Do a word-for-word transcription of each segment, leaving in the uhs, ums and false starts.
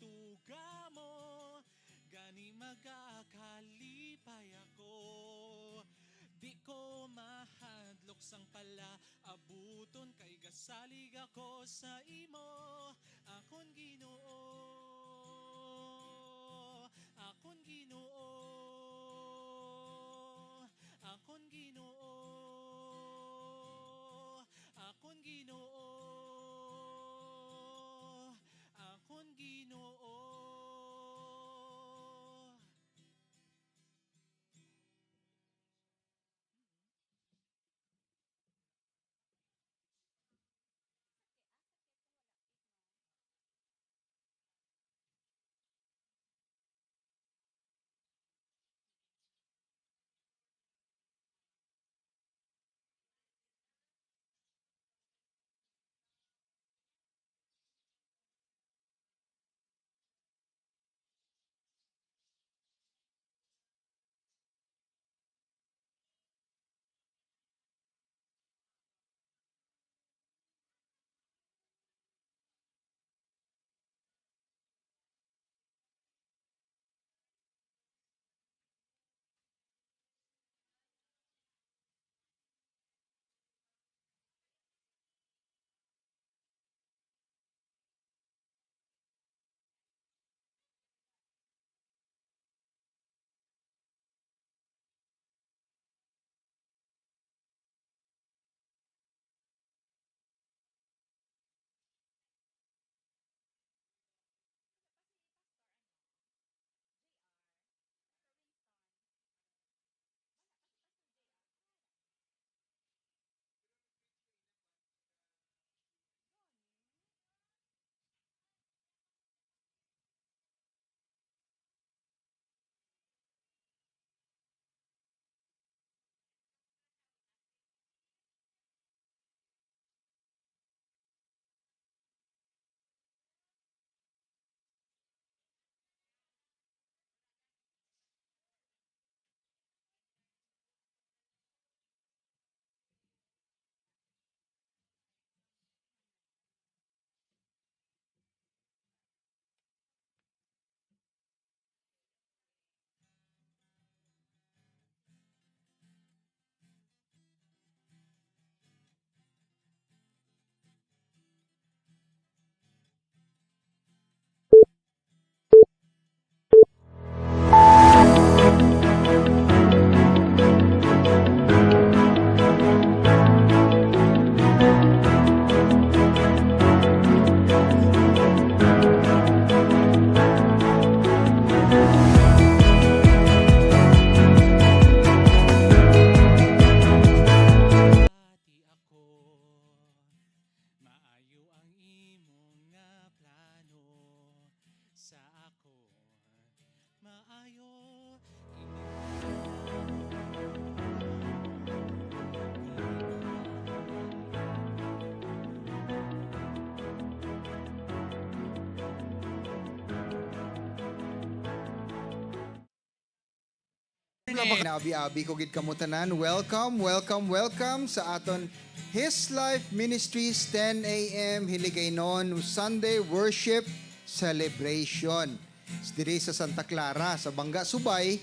Tuga mo, gani magakalipay ako. Di ko mahadlok sang pala abuton, kay gasalig ako sa imo, akon Ginoo, akon Ginoo, akon Ginoo, akon Ginoo, akon Ginoo. Pati ako, maayo ang imo nga plano sa ako. Maayo. Abi-abi ko gid kamo tanan. Welcome, welcome, welcome sa aton His Life Ministries, ten a m, Hiligaynon, Sunday Worship Celebration. Diri sa Santa Clara, sa Banga Subay,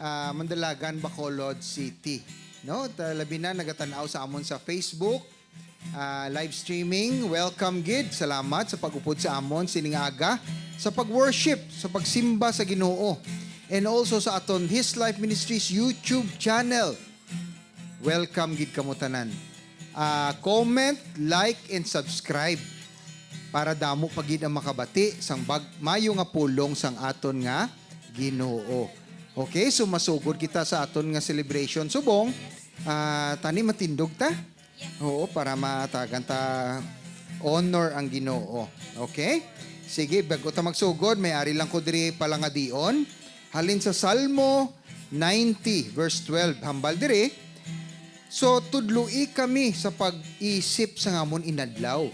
ah, Mandalagan, Bacolod City. No? Ta-, labi na nagatan-aw sa amon sa Facebook, ah, live streaming. Welcome gid. Salamat sa pag-upod sa amon sining aga sa pag-worship, sa pagsimba sa Ginoo. And also sa aton His Life Ministries YouTube channel. Welcome gid kamo tanan. Ah, comment, like, and subscribe para damo pa gid ang makabati sang bag-, mayo nga pulong sang aton nga Ginoo. Okay, so masugod kita sa aton nga celebration subong. Ah, tani matindog ta? Oo, para matagan ta honor ang Ginoo. Okay? Sige, bago ta magsugod, may ari lang ko diri palangadion. Halin sa Salmo ninety, verse twelve, hambal diri, "So, tudloi kami sa pag-isip sang amon inadlaw,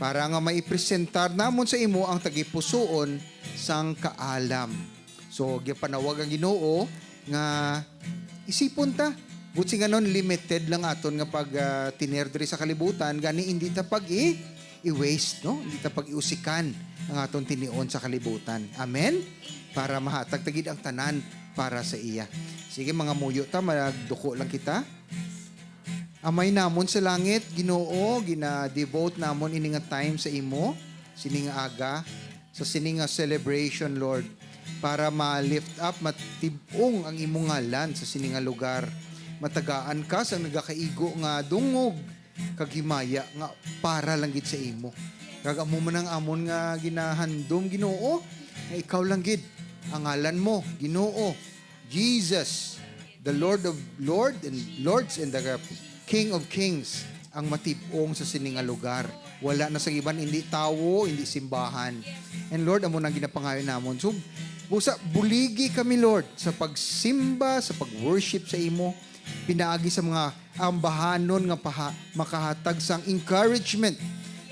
para nga maipresentar namon sa imo ang tagipusoon sang kaalam." So, gipanawag ang Ginoo nga isipon ta. Buot silingon, limited lang aton nga pag, ah, tener diri sa kalibutan, gani indi ta pag-i-, i-waste, no? Hindi ta pag-iusikan ang aton tinion sa kalibutan. Amen? Para mahatag ta gid ang tanan para sa iya. Sige, mga muyo ta, magduko lang kita. Amay namon sa langit, Ginoo, gina-devote namon ini nga time sa imo, sini nga aga, sa sini nga celebration, Lord, para ma-lift up, matib-ong ang imong ngalan sa sini nga lugar. Matagaan ka sa nagakaigo nga dungog kag himaya nga para lang gid sa imo. Kag amo man ang amon nga ginahandom, Ginoo, nga ikaw lang gid ang ngalan mo, Ginoo, Jesus, the Lord of Lord and Lords and the King of Kings, ang matib-ong sa sini nga lugar. Wala na sa iban, hindi tawo, hindi simbahan. And Lord, amo nang ginapangayo namon. So, busa, buligi kami, Lord, sa pagsimba, sa pag-worship sa imo, pinaagi sa mga ambahanon nga paha-, makahatag sang encouragement,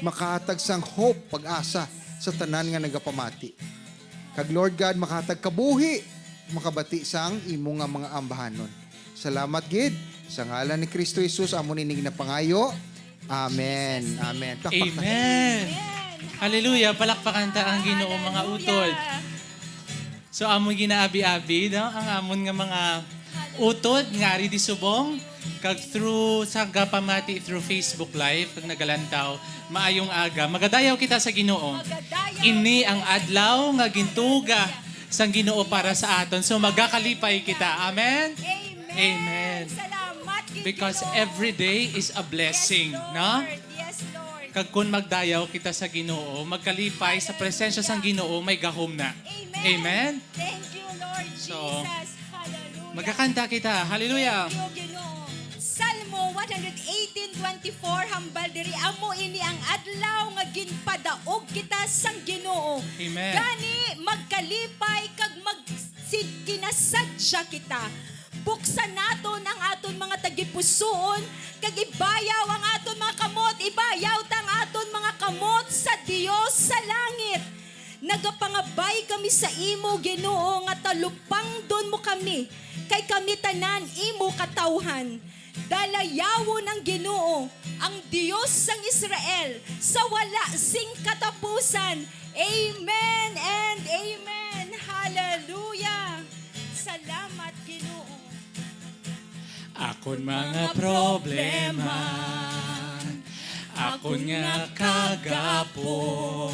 makahatag sang hope, pag-asa sa tanan nga nagapamati. Kag Lord God, makahatag kabuhi, makabati sang imo nga mga ambahanon. Salamat gid. Sa ngalan ni Kristo Jesus, amo ini ginapangayo. Amen. Amen. Palakpakan. Amen. Hallelujah. Palakpakan ta ang Ginoo, mga utod. So, amon ginaabi-abi, no? Ang amon nga mga utod nga ari di subong, kag through sa gapamati through Facebook Live, kag nagalantaw, maayong aga. Magadayaw kita sa Ginoo. Magadayaw. Ini ang adlaw nga gintuga sang Ginoo para sa aton. So, magakalipay kita. Amen? Amen. Amen. Salamat, Ginoo. Because every day is a blessing, no? Yes, Lord. Yes, Lord. Kag kun magdayaw kita sa Ginoo, magkalipay sa presensya sang Ginoo, may gahom na. Amen. Amen. Thank you, Lord Jesus. So, hallelujah. Magkakanta kita. Hallelujah. Thank you, Ginoo. Salmo one hundred eighteen twenty-four, hambal diri, amo ini ang adlaw nga ginpadaog kita sang Ginoo. Amen. Gani, magkalipay kag magkinasadya kita. Buksan naton ang aton mga tagipusoon, kag ibayaw ang aton mga kamot, ibayaw ta ang aton mga kamot sa Dios sa langit. Nagapangabay kami sa imo, Ginoo, nga talupangdon mo kami, kay kami tanan imo katawhan. Dalayawon ang Ginoo, ang Dios sang Israel, sa wala sing katapusan. Amen and amen. Hallelujah. Salamat, Ginoo. Akon mga problema, akon nga kagapon,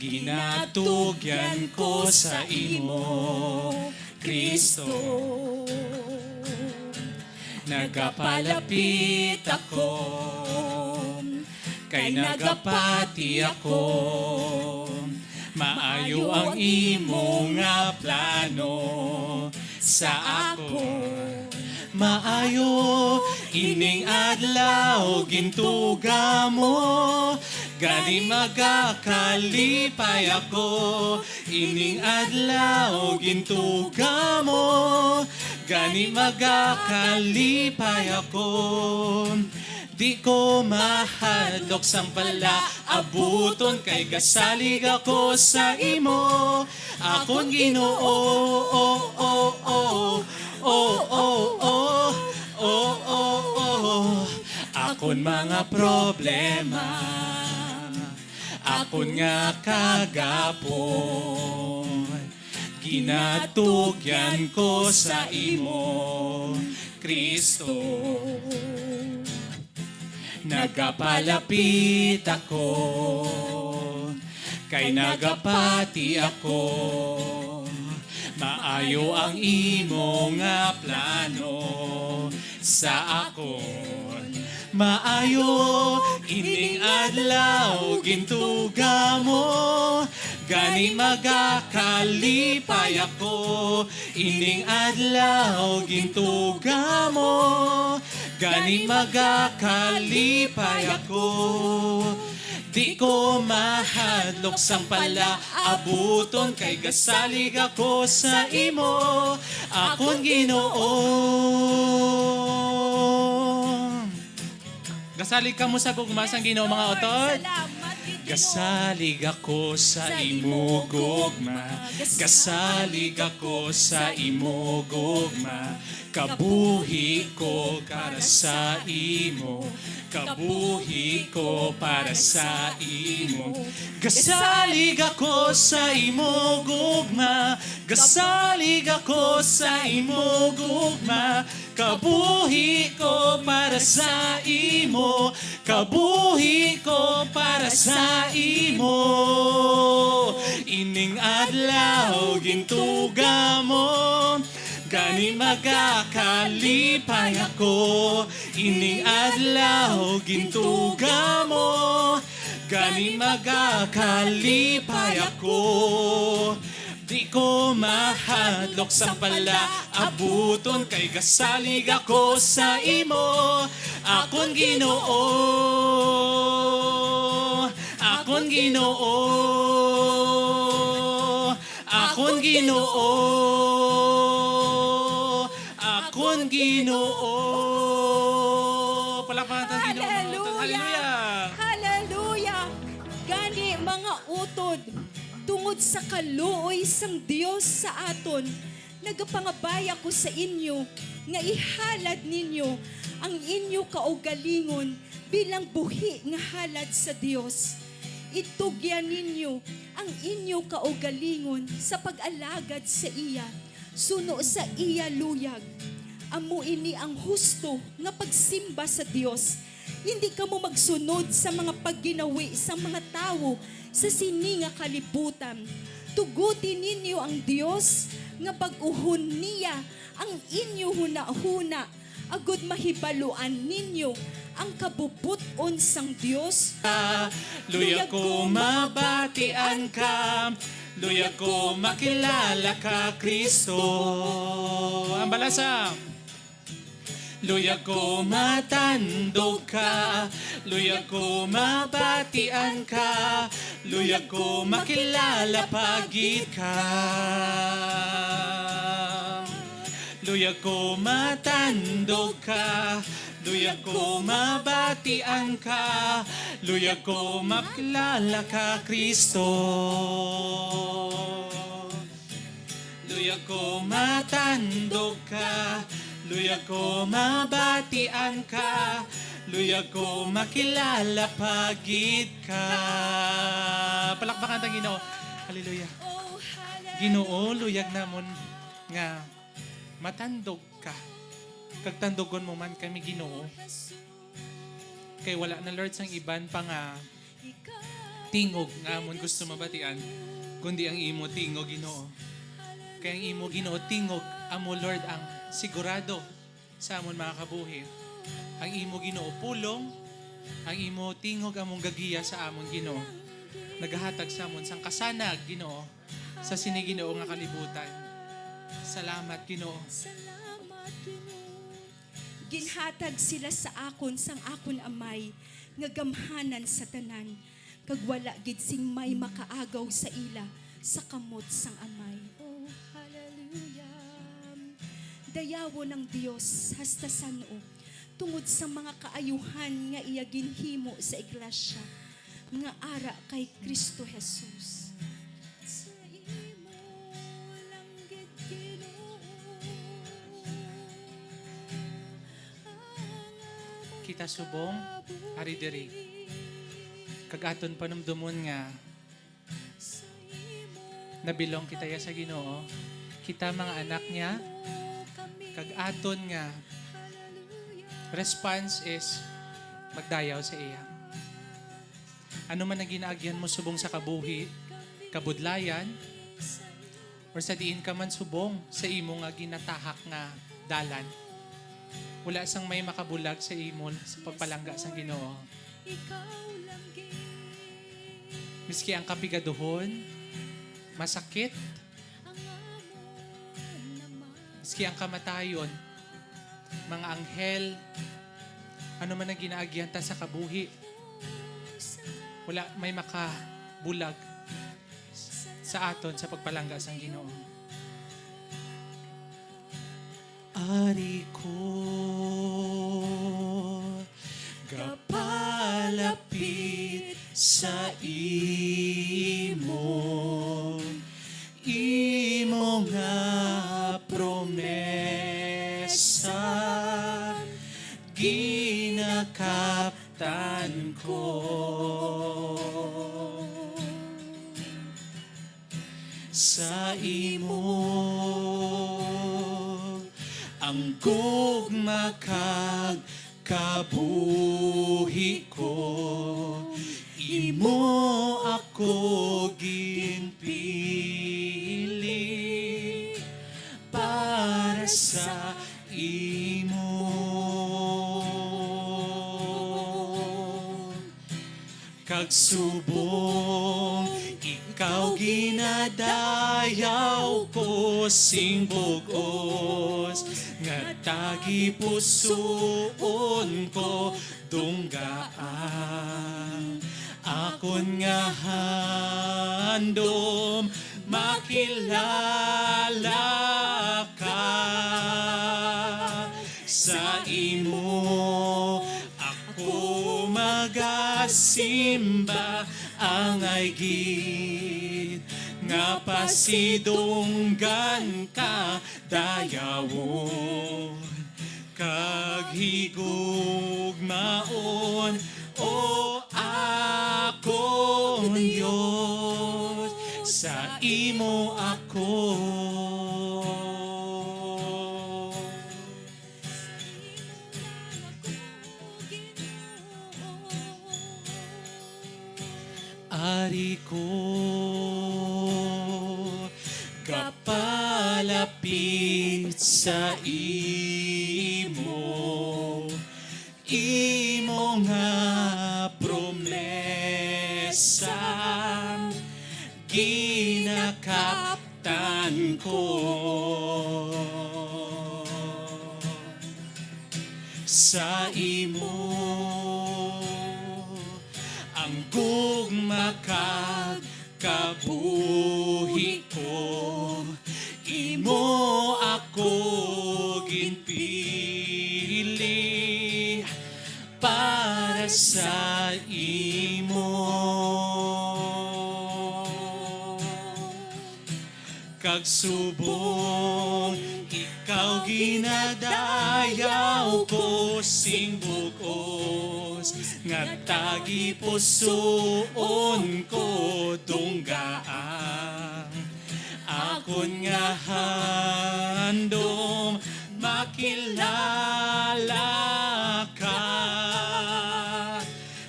ginatugyan ko sa imo, Kristo. Nagapalapit ako, kay nagapati ako. Maayo ang imo nga plano sa akon. Maayo ining adlaw gintuga mo, gani magakalipay ako. Ining adlaw gintuga mo, gani magakalipay ako. Di ko mahadlok sang palaabuton, kay gasalig ako sa imo, akon Ginoo. Oh, oh, oh, oh, oh, oh, oh, oh, oh. Akon mga problema, akon nga kagapon, ginatugyan ko sa imo, Kristo. Nagapalapit ako, kay nagapati ako. Maayo ang imo nga plano sa akon. Maayo ining adlaw gintuga mo, gani magakalipay ako. Ining adlaw gintuga mo, gani magakalipay ako. Di ko mahadlok sang palaabuton, kay gasalig ako sa imo, akon Ginoo. Gasalig kamo sa gugma sang Ginoo, mga utod. Salamat, Ginoo. Gasalig ako sa imo gugma. Gasalig ako sa imo gugma. Kabuhi ko para sa imo. Kabuhi ko para sa imo. Gasalig ako sa imo gugma. Gasalig ako sa imo gugma. Kabuhi ko para sa imo. Kabuhi ko para sa imo. Ining adlaw gintuga mo, gani magakalipay ako. Ining adlaw gintuga mo, gani magakalipay ako. Di ko mahadlok sang palaabuton, kay gasalig ako sa imo, akon Ginoo, akon Ginoo, akon Ginoo, akon Ginoo. Palakpakan ta ang Ginoo, mga utod. Hallelujah! Hallelujah! Hallelujah! Gani, mga utod, tungod sa kaluoy sang Dios sa aton, nagapangabay ako sa inyo nga ihalad ninyo ang inyo kaugalingon bilang buhi nga halad sa Dios. Itugyan ninyo ang inyo kaugalingon sa pag-alagad sa iya, suno sa iya luyag. Amo ini ang husto nga pagsimba sa Dios. Indi kamo magsunod sa mga pagginawi sang mga tawo sa sini nga kalibutan. Tuguti ninyo ang Dios, nga bag-uhon niya ang inyo hunahuna, agod mahibaluan ninyo ang kabubot-on sang Dios. Luyag ko mabatian ka, luyag ko makilala ka, Kristo. Ang balasa. Luyag ko matandog ka, luyag ko mabatian ka, luyag ko makilala pa gid ka. Luyag ko matandog ka, luyag ko mabatian ka, luyag ko makilala ka, Kristo. Luyag ko matandog ka, luyag ko mabatian ka, luyag ko makilala pa gid ka. Palakpakan ta, Ginoo. Hallelujah. Ginoo, luyag namon nga matandog ka. Kag tandugon mo man kami, Ginoo. Kay wala na, Lord, sang iban pa nga tingog nga amon gusto mabatian, kundi ang imo tingog, Ginoo. Kay ang imo, Ginoo, tingog amo, Lord, ang sigurado sa amon mga kabuhi. Ang imo, Ginoo, pulong, ang imo tingog among gagiya sa amon, Ginoo. Nagahatag sa amon sang kasanag, Ginoo, sa sini, Ginoo, nga kalibutan. Salamat, Ginoo. Ginhatag sila sa akon sang akon Amay nga gamhanan sa tanan, kag wala gid sing may makaagaw sa ila sa kamot sang Amay. Oh, hallelujah. Dayawon ang Dios hasta san-o, tungod sa mga kaayuhan nga iya ginhimo sa iglesia nga ara kay Cristo Jesus. Sa imo lang gid, Ginoo, ang amon Kita subong, ari diri. Kag aton panumdomon nga nabilong kita ya sa Ginoo. Kita mga anak niya, kag aton nga response is magdayaw sa iya. Ano man ang ginaagyan mo subong sa kabuhi, kabudlayan, or sa diin ka man subong sa imo nga ginatahak nga dalan, wala sang may makabulag sa imo sa pagpalangga sang Ginoo. Miski ang kapigaduhon, masakit, miski ang kamatayon, mga anghel, ano man ang ginaagyan ta sa kabuhi, wala may makabulag sa aton sa pagpalangga sang Ginoo. Ari ko, gapalapit sa promesa ginakaptan ko. Sa imo ang gugma kag kabuhi ko, imo ako ginpili para sa imo. Kag subong ikaw ginadayaw ko sing bug-os, nga tagipusoon ko dungga ang akon nga handom makilala ka. Sa imo ako magasimba, angay gid nga pasidunggan ka dayawon kag higugmaon, O akon Dios, sa imo ako. Ari ko, gapalapit sa imo, imo nga promesa ginakaptan ko. Sa imo ang gugma kag kabuhi ko, imo ako ginpili para sa imo. Kag subong ikaw ginadayaw ko sing bug-os, nga tagipusoon ko dungga ang akon nga handom makilala ka.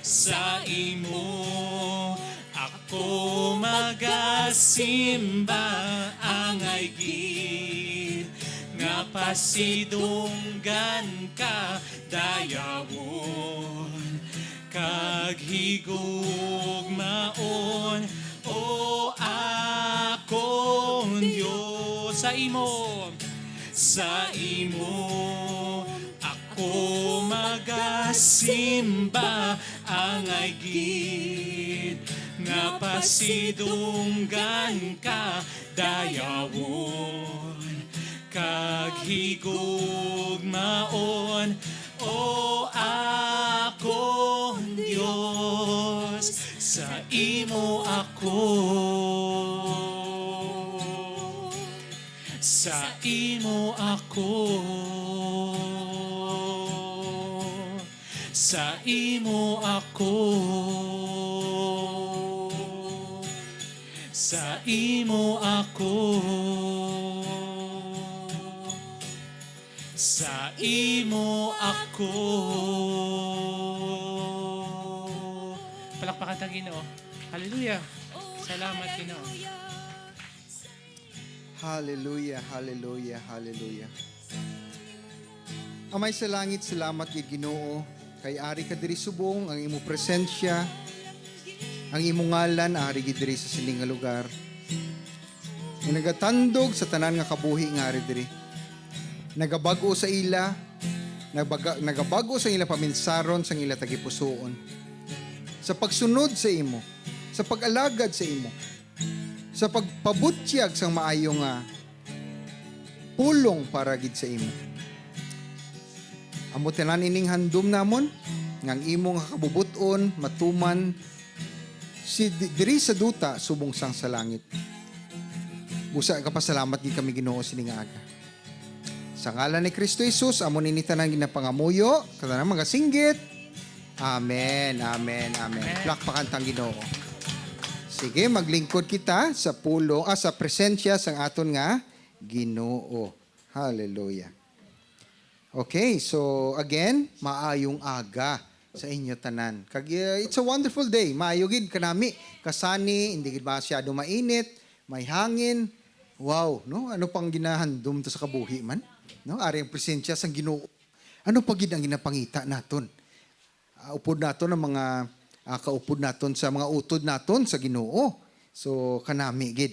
Sa imo ako magasimba, angay gid nga pasidunggan ka dayawon kag higugmaon, O akon Dios. Sa imo, sa imo ako magasimba, angay gid nga pasidunggan ka dayawon kag higugmaon, O akon Dios, sa imo ako. Sa imo ako. Sa imo ako. Sa imo ako. Sa imo ako. Palakpakan ta ang Ginoo. Hallelujah. Salamat, Ginoo. Hallelujah, hallelujah, hallelujah. Amay sa langit, salamat kay Ginoo, kay ari ka diri subong, ang imo presensya, ang imo ngalan ari gid diri sa sini nga lugar. Nga nagatandog sa tanan nga kabuhi nga ari diri. Nagabag-o sa ila, nabaga-, nagabag-o sa ila paminsaron sang ila tagipusoon. Sa pagsunod sa imo, sa pag-alagad sa imo, sa pagpabutyag sang maayo nga pulong para gid sa imo. Amo tanan ining handom namon, nga ang imo nga kabubot-on matuman si di-, diri sa duta subong sang sa langit. Busa, gapasalamat gid kami, Ginoo, sini nga aga. Sa ngalan ni Kristo Jesus, amo nini tanan ginapangamuyo, tanan mga singgit. Amen, amen, amen. Amen. Plakpakan tang Ginoo. Sige, maglingkod kita sa pulo, ah, sa presensya sang aton nga Ginoo. Hallelujah. Okay, so again, maayong aga sa inyo tanan. Kag, uh, it's a wonderful day. Maayo gid kanami, kasani, hindi gid masyado mainit, may hangin. Wow, no? Ano pang ginahandom to sa kabuhi man? No? Ari ang presensya sang Ginoo. Ano pa gid ang ginapangita naton? Ah, upod naton ang mga, ah, kaupod naton sa mga utod naton sa Ginoo. So, kanami gid.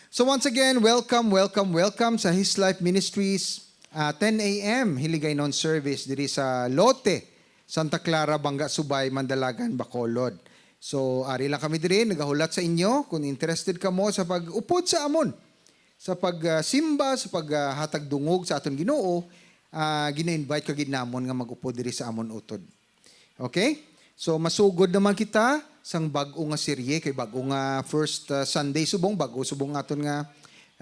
So, once again, welcome, welcome, welcome sa His Life Ministries, ah, ten a m Hiligaynon service diri sa Lote, Santa Clara, Banga Subay, Mandalagan, Bacolod. So, ari lang kami diri, nagahulat sa inyo kung interested kamo sa pag-upod sa amon, sa pagsimba, sa paghatag dungog sa aton Ginoo, ah, gina-invite ka gid namon nga mag-upod diri sa amon utod. Okay? So, masugod naman kita sang bag-o nga serye, kay bag-o nga first, uh, Sunday subong, bag-o subong aton nga,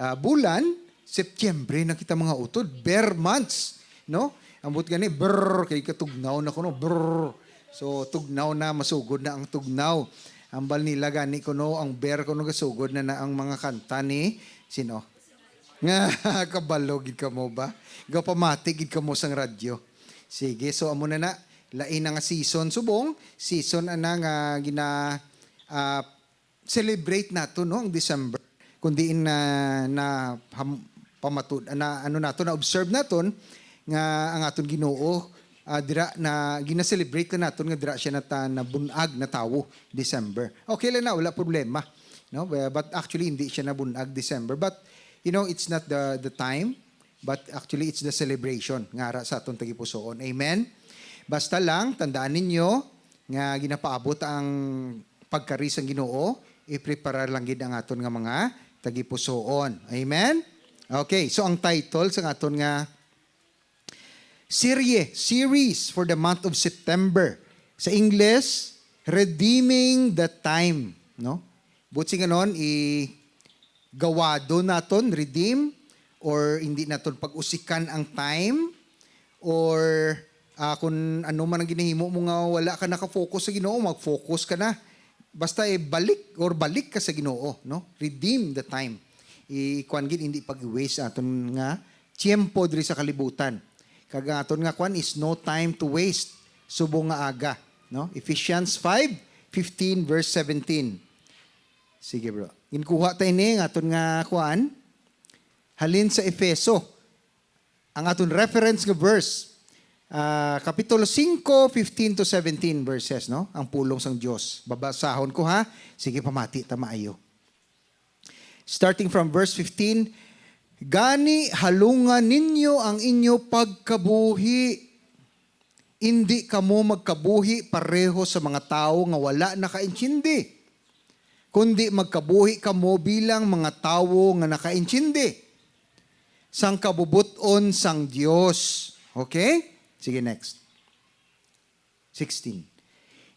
uh, bulan, Septyembre na kita, mga utod, ber months, no? Ambot gani, brr, kay katugnaw na kuno, brr. So, tugnaw na, masugod na ang tugnaw. Ambal nila gani kuno, ang ber kuno gasugod na na ang mga kanta ni, sino? Nga, kabalo gid kamo ba? Gapamati gid kamo sang radyo. Sige, so amo na na. Lain na nga season subong. Season ana nga gina, ah, celebrate nato, no, ang December. Kundi in na, na ham-, pamatud, na, ano nato, na-observe naton nga ang aton Ginoo, ah, dira na gina-celebrate na naton nga dira siya nata-, nabun-ag na tawo, December. Okay lang na, wala problema, no? But actually, hindi siya nabun-ag December. But, you know, it's not the, the time. But actually, it's the celebration nga ara sa aton tagipusoon. Amen? Basta lang, tandaan ninyo nga ginapaabot ang pagkari sang Ginoo, i-prepare lang gid ang aton nga mga tagipusoon. Amen? Okay, so ang title sang aton nga serye, series for the month of September, sa English, Redeeming the Time, no? Buot silingon, i-, gawado naton, redeem, or hindi naton pag-usikan ang time, or, ah, kung ano man ang ginahimo mo nga wala ka nakafocus sa Ginoo, mag-focus ka na. Basta, eh, balik or balik ka sa Ginoo, no? Redeem the time. I-, kuwan gid, hindi pag-waste aton nga tiyempo diri sa kalibutan. Kag ang aton nga kuwan is no time to waste, subong nga aga, no? Ephesians five fifteen, verse seventeen. Sige, bro. Ginkuha ta ini nga aton nga kuan halin sa Efeso. Ang aton reference nga verse, ah, Kapitulo singko, fifteen to seventeen verses, no? Ang pulong sang Dios. Babasahon ko, ha? Sige, pamati ta maayo. Starting from verse fifteen, "Gani, halunga ninyo ang inyo pagkabuhi. Indi kamo magkabuhi pareho sa mga tawo nga wala nakaintindi, kundi magkabuhi kamo bilang mga tawo nga nakaintindi sang kabubot-on sang Dios." Okay? Sige, next. Sixteen.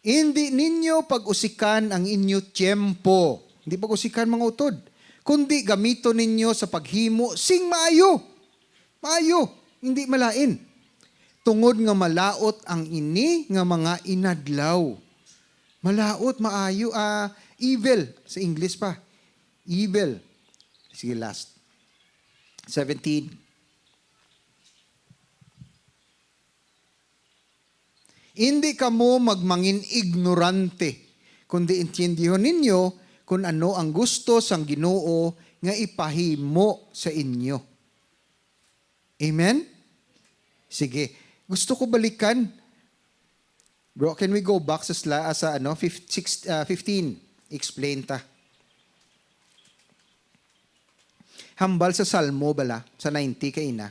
"Indi ninyo pag-usikan ang inyo tiyempo." Hindi pag-usikan, mga utod. "Kundi gamiton ninyo sa paghimo sing maayo." Maayo, hindi malain. "Tungod nga malaut ang ini nga mga inadlaw." Malaut, maayo, ah, evil. Sa English pa. Evil. Sige, last. Seventeen. "Indi kamo magmangin ignorante, kundi intindihon ninyo kon ano ang gusto sang Ginoo nga ipahimo sa inyo." Amen? Sige. Gusto ko balikan. Bro, can we go back sa sla-, ah, sa ano, fif-, six, ah, fifteen? Explain ta. Hambal sa Salmo bala, sa ninety kaina.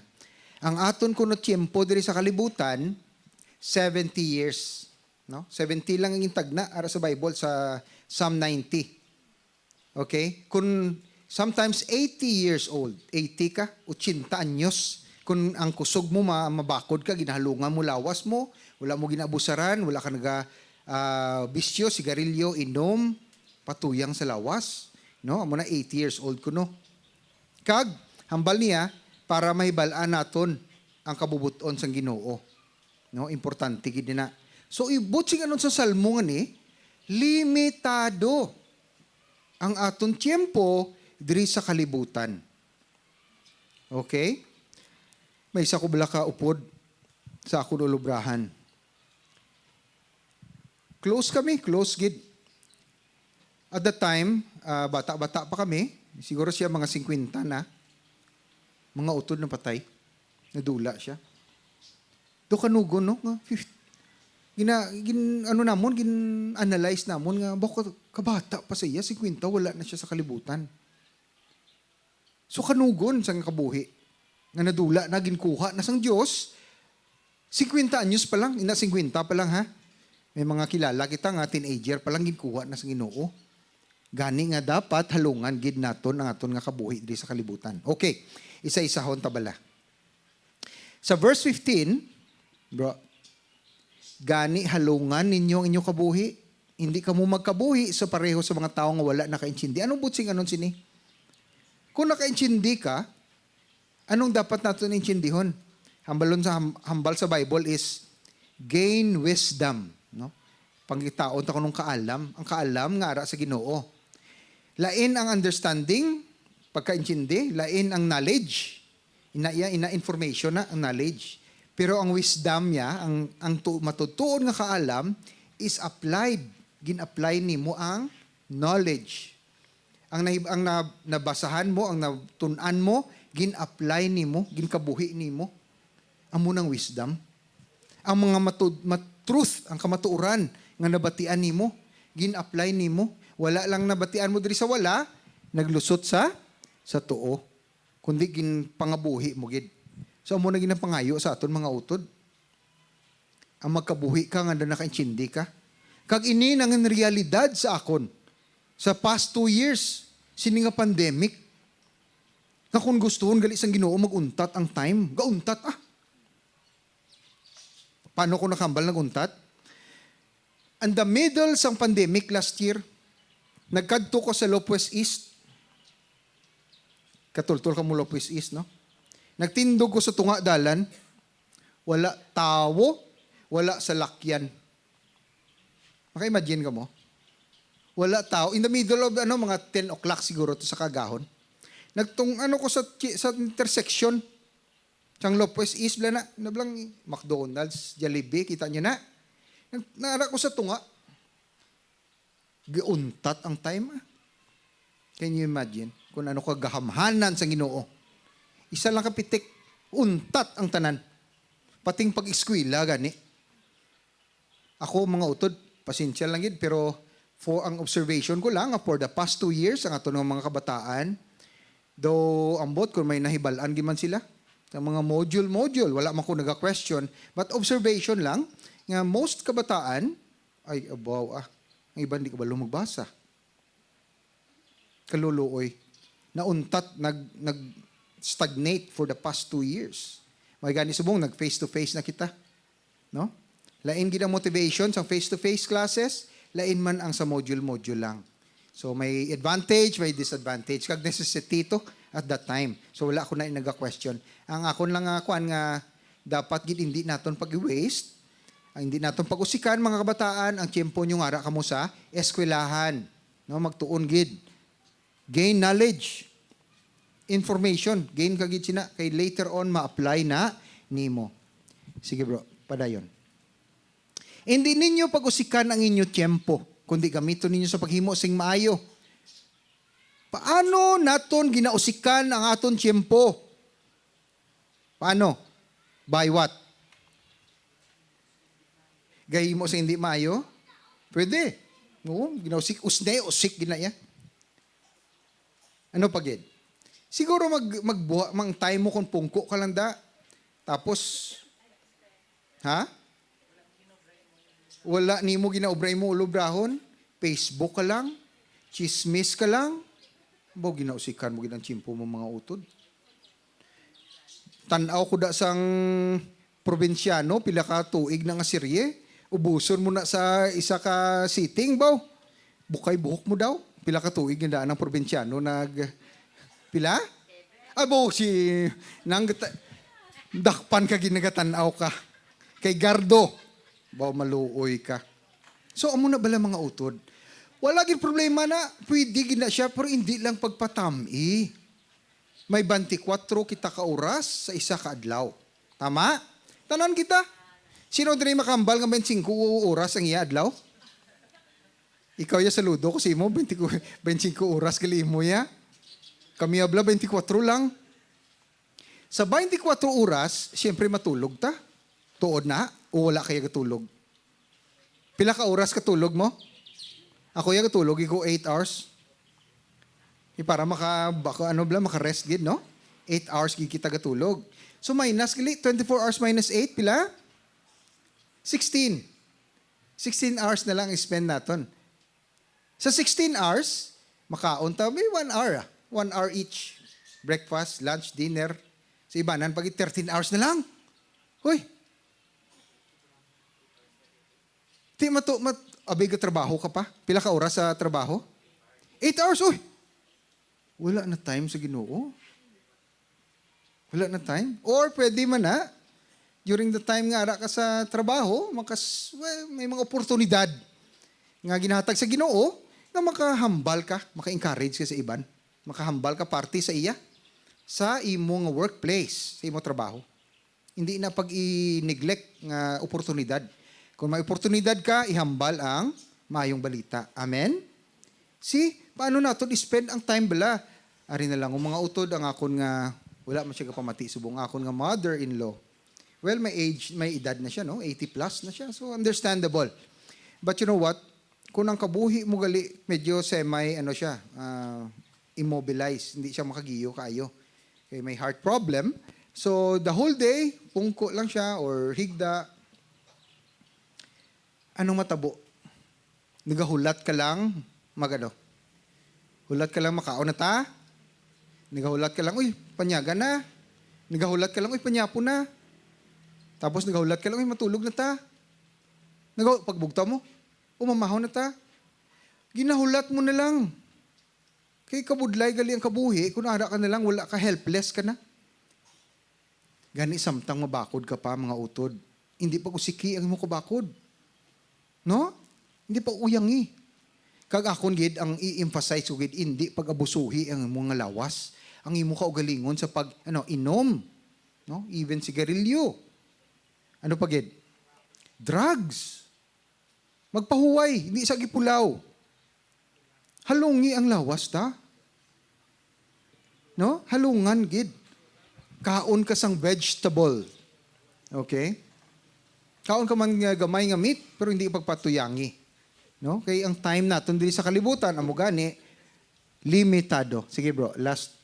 Ang aton kuno tiyempo diri sa kalibutan, seventy years, no? Seventy lang ang gintagna ara sa Bible sa Psalm ninety. Okay? Kung sometimes eighty years old, eighty ka, ochenta anyos, kung ang kusog mo ma-, mabakod ka, ginahalungan mo lawas mo, wala mo ginaabusaran, wala ka naga, ah, bisyo, sigarilyo, inom, patuyang sa lawas, no? Amo na eighty years old kuno. Kag, hambal niya, para mahibal-an naton ang kabubot-on sang Ginoo. No, importante gid na. So, ibot sing anon sa Salmo nga ni, limitado ang aton tiyempo diri sa kalibutan. Okay? May isa ko bala ka upod sa akon ulubrahan. Close kami, close gid. At that time, ah, bata-bata pa kami, siguro siya mga singkwenta na, mga utod na patay, nadula siya. Do kanugon, no? Nga, fif-, gina, gin, ano namon, gin-analyze namon nga, bako kabata pa sa iya, singkwenta, wala na siya sa kalibutan. So, kanugon sang kabuhi nga nadula na, ginkuha na sang Dios, singkwenta anyos pa lang, ina, singkwenta pa lang, ha? May mga kilala kita nga teenager pa lang ginkuha na sa Ginoo. Gani nga dapat halungan gid naton ang aton nga kabuhi diri sa kalibutan. Okay, isa-isahon ta bala. Sa verse fifteen, bro, "Gani halungan ninyo ang inyo kabuhi. Hindi kamo magkabuhi sa pareho sa mga tawo nga wala nakaintindi." Anong butsing anon sini? Kung nakaintindi ka, anong dapat naton intindihon? Hambalon sa ham-, hambal sa Bible is gain wisdom, no? Pangitaon ta kunong kaalam, ang kaalam nga ara sa Ginoo. Lain ang understanding, pagkaintindi, lain ang knowledge. Ina iya, ina information na ang knowledge. Pero ang wisdom niya, ang, ang tu-, matutuon nga kaalam is applied. Gin-apply nimo ang knowledge. Ang nahib-, ang na-, nabasahan mo, ang natun-an mo, gin-apply nimo, ginkabuhi nimo. Amo nang wisdom. Ang mga matud-, mat-, truth, ang kamatuoran nga nabatian nimo, gin-apply nimo. Wala lang nabatian mo diri sa wala, naglusot sa, sa tuo, kundi ginpangabuhi mo gid. So, amo na gid ang pangayo sa aton mga utod. Ang magkabuhi ka nga nakaintindi ka. Kag ini nang realidad sa akon sa past two years, sini nga pandemic. Nga kung gustuhon gali sang Ginoo, mag-untat ang time. Gauntat, ah. Paano ko nakambal nag-untat? In the middle sang pandemic last year, nagkadto ko sa Lopez East. Katultol ka mo Lopez East, no? Nagtindog ko sa tunga dalan. Wala tawo, wala salakyan. Maka-imagine ka mo? Wala tawo. In the middle of, ano, mga ten o'clock siguro to sa kagahon. Nagtung-, ano ko sa chi-, sa intersection. Sang Lopez East, bala na, nablang McDonald's, Jollibee, kita niyo na. Nag-, naara ko sa tunga. Giuntat ang time, ah. Can you imagine kung ano kagahamhanan sa Ginoo? Isa lang ka pitik, untat ang tanan. Pating pag-eskwela gani. Ako, mga utod, pasensya lang gid, pero for ang observation ko lang, for the past two years, ang aton nga mga kabataan, though ambot kung may nahibal-an gid man sila, sa mga module-module, wala man ko naga-question, but observation lang, nga most kabataan, ay, abaw, ah, ang iban di kabalo magbasa. Kaluluoy. Nauntat, nag-, nag-stagnate for the past two years. May gani subong, nag-face-to-face na kita. No? Lain gid ang motivation sa face-to-face classes, lain man ang sa module-module lang. So, may advantage, may disadvantage. Kag necessity to at that time. So, wala ako na inaga-question. Ang akon lang nga, kuan nga, dapat gid hindi naton pag-waste, ang hindi naton pag-usikan, mga kabataan, ang tiyempo nyo nga ara kamo sa eskwelahan. No? Magtuon gid. Gain knowledge. Information. Gain ka gid sina. Kay later on, ma-apply na nimo. Sige, bro. Padayon. Hindi ninyo pag-usikan ang inyo tiyempo, kundi gamiton ninyo sa paghimo sing maayo. Paano naton ginausikan ang aton tiyempo? Paano? By what? Gahimo sa hindi maayo? Pwede. Oo, ginausik, usne, usik gina iya. Ano pa gid? Siguro mag, magbuha, mang time mo kung pungko ka lang da. Tapos, ha? Wala nimo ginaobra imo ulobrahon? Facebook ka lang? Chismis ka lang? Baw, ginausikan mo gid ang tiyempo mo, mga utod. Tan-aw ko da sang probinsyano, pila ka tuig na nga serye. Ubuson mo na sa isa ka sitting, baw. Bukay buhok mo daw. Pila ka tuig nga daan ang probinsyano nag-, pila? Ay, baw, si, nang, Dakpan ka, ginagatan-aw ka. Kay gardo, baw maluoy ka. So, amo na bala, mga utod. Wala gid problema na, pwede gid na siya, pero hindi lang pagpatami. May twenty-four kita ka oras sa isa ka adlaw. Tama? Tanan kita. Sino diri makahambal nga twenty-five oras ang iya adlaw? Ikaw ya, saludo ko sa imo, twenty, twenty-five oras gali imo ya. Kami abla, twenty-four lang. Sa twenty-four oras, siyempre matulog ta. Tuod na, o wala kaya gatulog? Pila ka oras katulog mo? Ako ya gatulog, iko eight hours. Di para maka, baka ano bala, maka-rest gid, no? Eight hours gid kita gatulog. So minus gali, twenty-four hours minus eight, pila? Sixteen. Sixteen hours na lang spend naton. Sa sixteen hours, makaon ta, may one hour, ah. One hour each. Breakfast, lunch, dinner. Sa ibanan, pag thirteen hours na lang. Hoy! Di mato, mat, abay, trabaho ka pa? Pila ka oras sa trabaho? Eight hours, uy! Wala na time sa Ginoo. Wala na time. Or pwede man na, during the time nga ara ka sa trabaho, makas, well, may mga oportunidad nga ginahatag sa Ginoo nga makahambal ka, maka-encourage ka sa iban. Makahambal ka parte sa iya, sa imo nga workplace, sa imo trabaho. Hindi na pag-i-neglect nga oportunidad. Kung may oportunidad ka, ihambal ang maayong balita. Amen? See, paano naton i-spend ang time bala? Ari na lang, ang mga utod, ang akon nga, wala man siya kapamati subong, akon nga mother-in-law. Well, may age, may edad na siya, no? Eighty plus na siya. So, understandable. But you know what? Kung ang kabuhi mo gali, medyo semi, ano siya, ah, immobilized. Hindi siya makagiyo kaayo. Okay, may heart problem. So, the whole day, pungko lang siya or higda. Anong matabo? Nagahulat ka lang, magano? Hulat ka lang, makaon na ta? Nagahulat ka lang, uy, panyaga na. Nagahulat ka lang, uy, panyapon na. Tapos nagahulat ka lang, uy, matulog na ta. Naga-, pagbugtaw mo, umamahon na ta. Ginahulat mo na lang. Kay kabudlay gali ang kabuhi, kung ara ka na lang, wala ka, helpless ka na. Gani, samtang mabakod ka pa, mga utod, hindi pag-usiki ang imo kabakod. No? Hindi pag-uyangi. Kag akon gid ang i-emphasize ko gid, hindi pag-abusuhi ang imo nga lawas, ang imo kaugalingon sa pag, ano, inom, no? Even sigarilyo. Ano pa gid? Drugs. Magpahuway, hindi sa gipulaw. Halungi ang lawas ta. No? Halungan gid. Kaon ka sang vegetable. Okay? Kaon ka man nga gamay nga meat, pero hindi pagpatuyangi. No? Kay ang time naton diri sa kalibutan, amo gani, limitado. Sige, bro, last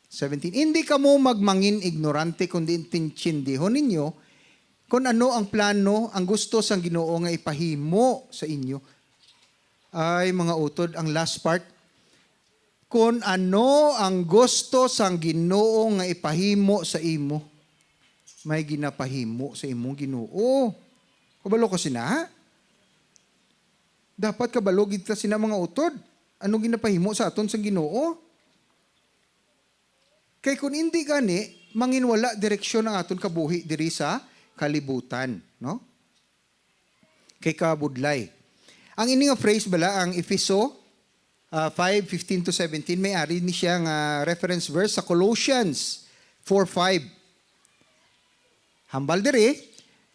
seventeen. Hindi kamo magmangin ignorante, kundi intintindihon ninyo kung ano ang plano, ang gusto sang Ginoo nga ipahimo sa inyo. Ay, mga utod, ang last part. Kung ano ang gusto sang Ginoo nga ipahimo sa imo, may ginapahimo sa imo Ginoo. Kabalo ka sina? Dapat kabalo gid ta sina, mga utod. Ano ginapahimo sa aton sang Ginoo? Kay kun indi gani, manginwala direksyon ang aton kabuhi diri sa kalibutan, no? Kay kabudlay. Ang ini nga phrase bala, ang Efeso, ah, five fifteen to seventeen, may ari ni siya nga reference verse sa Colossians four five. Hambal diri,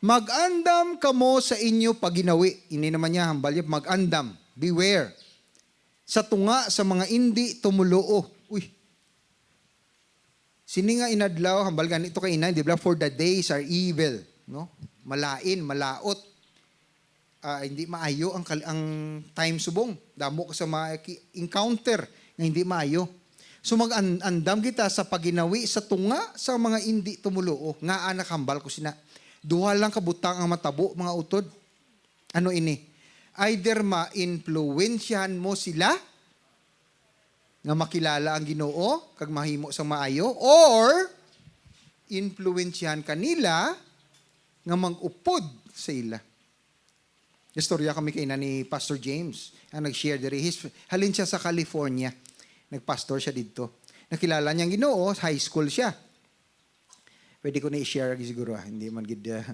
"Mag-andam kamo sa inyo pagginawi." Ini naman niya, hambal niya, "Mag-andam." Beware. "Sa tunga sa mga indi tumoluo." Uy. Sini nga inadlaw, hambal gani to kay inay, di ba? "For the days are evil," no? Malain, malaot. Ah, hindi maayo ang kal-, ang time subong. Damo ka sa mga ki-, encounter nga hindi maayo. So, mag-an-, andam kita sa pagginawi sa tunga sa mga indi tumoluo. Ngaa nakahambal ko sina? Duha lang ka butang ang matabo, mga utod. Ano ini? Either ma-influensyahan mo sila nga makilala ang Ginoo kag mahimo sang maayo, or influensyahan ka nila nga mag-upod sa ila. Istorya kami kay na ni Pastor James, ang nag-share diri. His, halin siya sa California. Nagpastor siya didto. Nakilala niya ang Ginoo, high school siya. Pwede ko na i-share lagi siguro, ah. Hindi man gid, ah,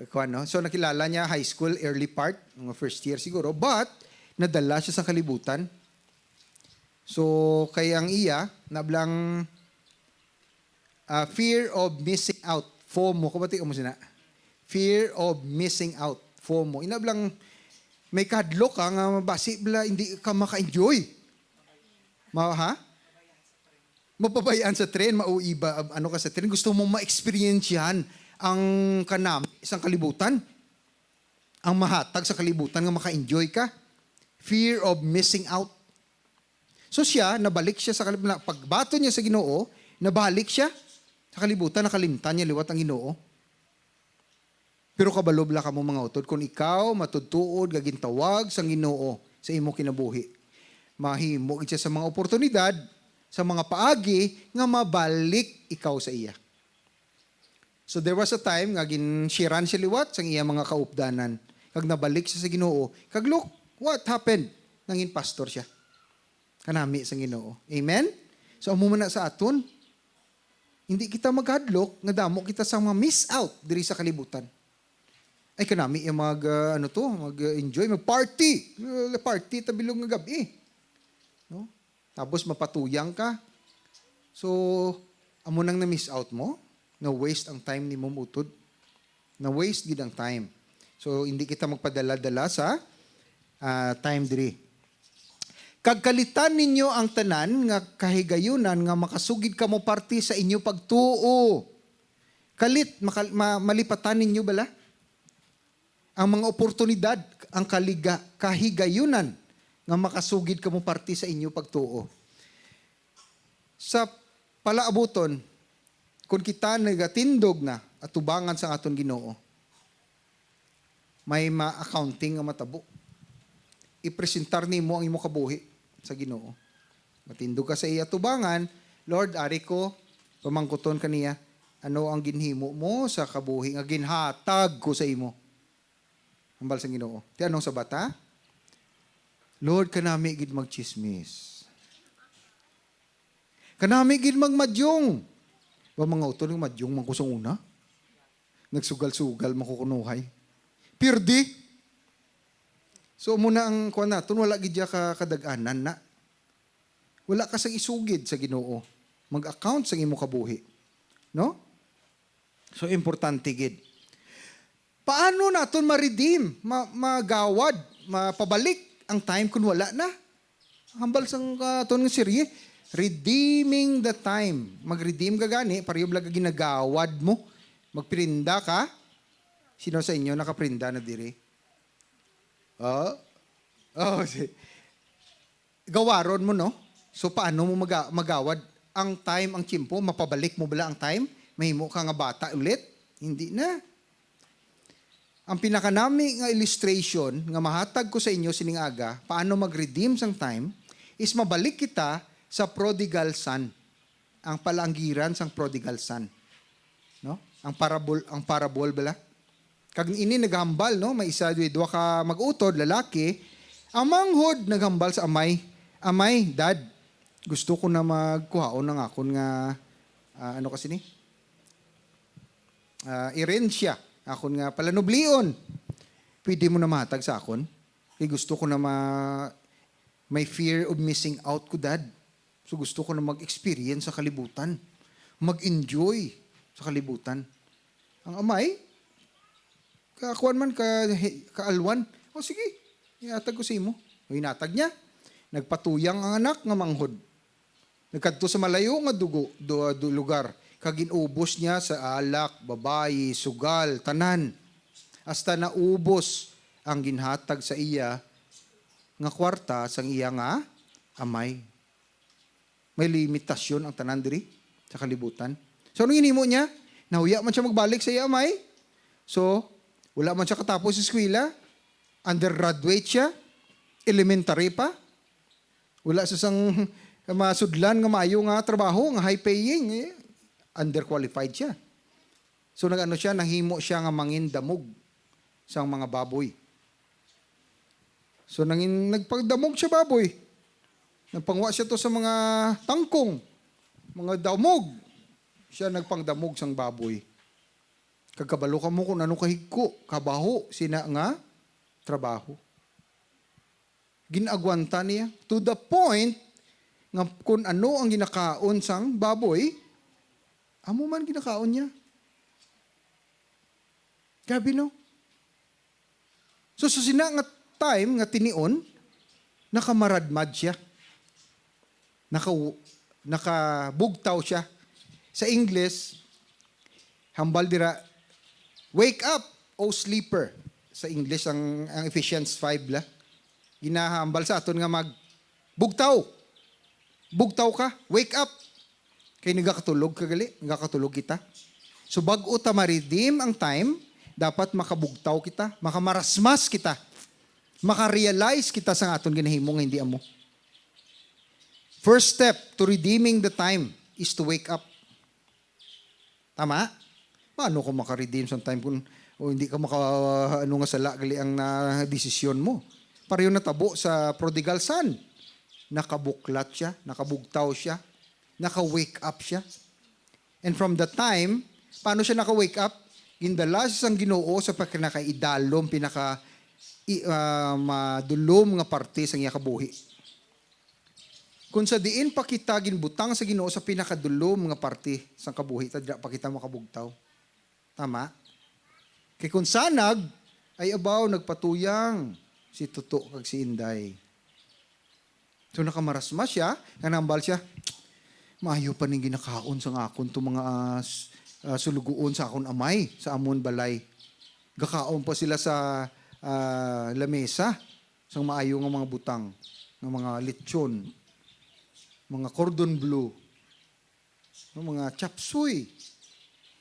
kuwan, no? So, nakilala niya high school, early part, mga first year siguro, but nadala siya sa kalibutan. So, kay ang iya, nablang, ah, fear of missing out, FOMO, kabati mo sina? Fear of missing out, FOMO. Inablang may kahadlok ka nga basi bala hindi ka maka-enjoy. Ma-, ha? Mapabayaan sa tren, mauiba, ano ka sa tren, gusto mo ma-experience yan ang kanami sang kalibutan. Ang mahatag sa kalibutan nga maka-enjoy ka. Fear of missing out. So siya, nabalik siya sa kalibutan. Pagbaton niya sa Ginoo, nabalik siya sa kalibutan, nakalimtan niya liwat ang Ginoo. Pero kabalo bala kamo, mga utod, kung ikaw matudtuod nga gintawag sang Ginoo sa imo kinabuhi, mahimo gid siya sa mga oportunidad, sa mga paagi nga mabalik ikaw sa iya. So there was a time nga ginshiran siya liwat sang iya mga kaupdanan, kag nabalik siya sa Ginoo. Kag look what happened. Nangin pastor siya. Kanami sang Ginoo. Amen? So amo man na sa aton. Hindi kita maghadlok nga damo kita sa mga miss out diri sa kalibutan. Ay, kanami yung mag, ah, ano to, mag, ah, enjoy, mag party. Uh, party tabilog nga gabi. No? Tapos mapatuyang ka. So, amo nang na-miss out mo, na-waste ang time ni mo, utod. Na-waste gid ang time. So, hindi kita magpadala-dala sa, ah, time diri. Kag kalitan ninyo ang tanan nga kahigayunan nga makasugid kamo parte sa inyo pagtuo. Kalit, makal-, ma-, malipatan ninyo bala? Ang mga oportunidad, ang kaliga-, kahigayunan nga makasugid kamo parte sa inyo pagtuo. Sa palaabuton, kung kita nagatindog na atubangan sa aton Ginoo, may ma-accounting nga matabo. Ipresentar nimo ang imo kabuhi sa Ginoo. Matindog ka sa iya tubangan, "Lord, ari ko," pamangkuton ka niya, "Ano ang ginhimo mo sa kabuhi nga ginhatag ko sa imo?" Hambal sa Ginoo. Ti anong sabat, ha? "Lord, kanami gid magchismis. Kanami gid magmadyong." Wa, mga utod, nga madyong man ko sa una. Nagsugal-sugal man ko kunuhay. Pirdi. So, amo na ang kuwan naton, wala gid ya ka kadag-anan na. Wala ka sang isugid sa Ginoo. Mag-account sang imo kabuhi. No? So, importante gid. Paano naton ma-redeem, ma-, magawad, mapabalik ang time kung wala na? Hambal sang, ah, aton nga serye, Redeeming the Time. Mag-redeem ka gani, pareho bala ka ginagawad mo. Magprinda ka. Sino sa inyo nakaprinda na diri? Oh? Oh, si gawaron mo, no? So, paano mo maga-, magawad ang time, ang tiyempo? Mapabalik mo bala ang time? Mahimo ka nga bata ulit? Hindi na. Ang pinakanami nga illustration nga mahatag ko sa inyo sining aga, paano mag-redeem sang time, is mabalik kita sa prodigal son. Ang palanggiran sang prodigal son. No? Ang parable, ang parable bala. Kag ini naghambal, no? May isa, may duha ka mag-utod, lalaki. Ang manghod naghambal sa amay, "Amay, dad, gusto ko na magkuhaon ng akon nga, ah, ano kasi ni? Ah, erensya, akon nga palanublion. Pwede mo na mahatag sa akon? Kay gusto ko na ma-, may fear of missing out ko, dad." So, gusto ko na mag-experience sa kalibutan. Mag-enjoy sa kalibutan. Ang amay, kakuan man, ka-, he-, kaalwan. "O, sige, ihatag ko sa imo." O, hinatag niya. Nagpatuyang ang anak nga manghod. Nagkadto sa malayo nga dugo, du-, du-, lugar, kag ginubos niya sa alak, babayi, sugal, tanan. Hasta naubos ang ginhatag sa iya nga kwarta sang iya nga amay. May limitasyon ang tanan diri sa kalibutan. So, anong ginhimo niya? Nahuya man siya magbalik sa iya amay. So, wala man siya katapos sa eskwela. Undergraduate siya. Elementary pa. Wala siya sang masudlan nga maayo nga trabaho, nga high paying. Eh, underqualified siya. So, nag-ano siya, nahimo siya nga mangindamog sang mga baboy. So, nangin-, nagpagdamog siya baboy. Nagpangwa siya to sa mga tangkong, mga damog. Siya nagpangdamog sang baboy. Kag kabalo kamo kung ano kahigko, kabaho sina nga trabaho. Gin-agwanta niya to the point nga kung ano ang ginakaon sang baboy, amo man ginakaon niya. Grabe, no? So, sa sina nga time nga tinion, nakamaradmad siya. Naka-, nakabugtaw siya. Sa English, hambal dira, "Wake up, O sleeper." Sa English, ang, ang Ephesians five la. Ginahambal sa aton nga mag, "Bugtaw! Bugtaw ka! Wake up!" Kay nagakatulog ka gali, nagakatulog kita. So, bag-o ta ma-redeem ang time, dapat makabugtaw kita, makamarasmas kita, maka-realize kita sa aton ginahimo nga hindi amo. First step to redeeming the time is to wake up. Tama? Paano ka maka-redeem sa time kung, o hindi ka maka, ano nga sala gali ang na desisyon mo? Pareho natabo sa prodigal son. Nakabuklat siya, nakabugtaw siya, naka-wake up siya. And from the time, paano siya naka-wake up? Gindala siya sang Ginoo sa pinakaidalom, pinaka i-, ah, madulom nga parte sang iya kabuhi. Kung sa diin pa kita ginbutang sa Ginoo sa pinakadulom nga parte sang kabuhi, ta dira pa kita makabugtaw. Tama? Kay kung sanag, ay abaw, nagpatuyang si Tuto kag si Inday. So, nakamarasma siya, nga nambal siya, "Maayo pa ning ginakaon sang akon to mga, ah, s-, ah, sulugoon sa akon amay, sa amon balay. Gakaon pa sila sa, ah, lamesa, sang maayo nga mga butang, nga mga lechon, mga cordon bleu, nga mga chapsuy.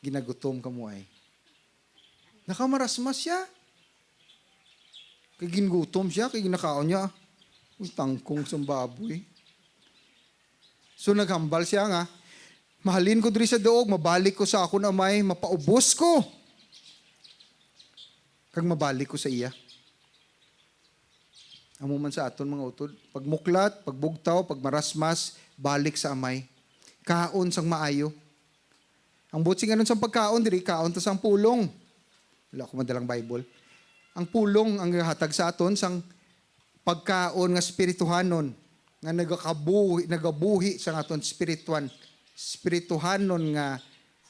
Ginagutom kamo ay." Nakamarasma siya. Kay gingutom siya, kay ginakaon niya. Uy, tangkong sang baboy. So naghambal siya nga, "Mahalin ko diri sa duog, mabalik ko sa akon amay, mapaubos ko. Kag mabalik ko sa iya." Amo man sa aton mga utod, pagmuklat, pagbugtaw, pagmarasmas, balik sa amay. Kaon sang maayo. Ang buot sing anon sang pagkaon diri, kaon ta sang pulong. Wala ko madalang Bible. Ang pulong ang gahatag sa aton sang pagkaon nga spirituhanon, nga nagakabuhi, nagabuhi sa aton spirituan, spirituhanon nga,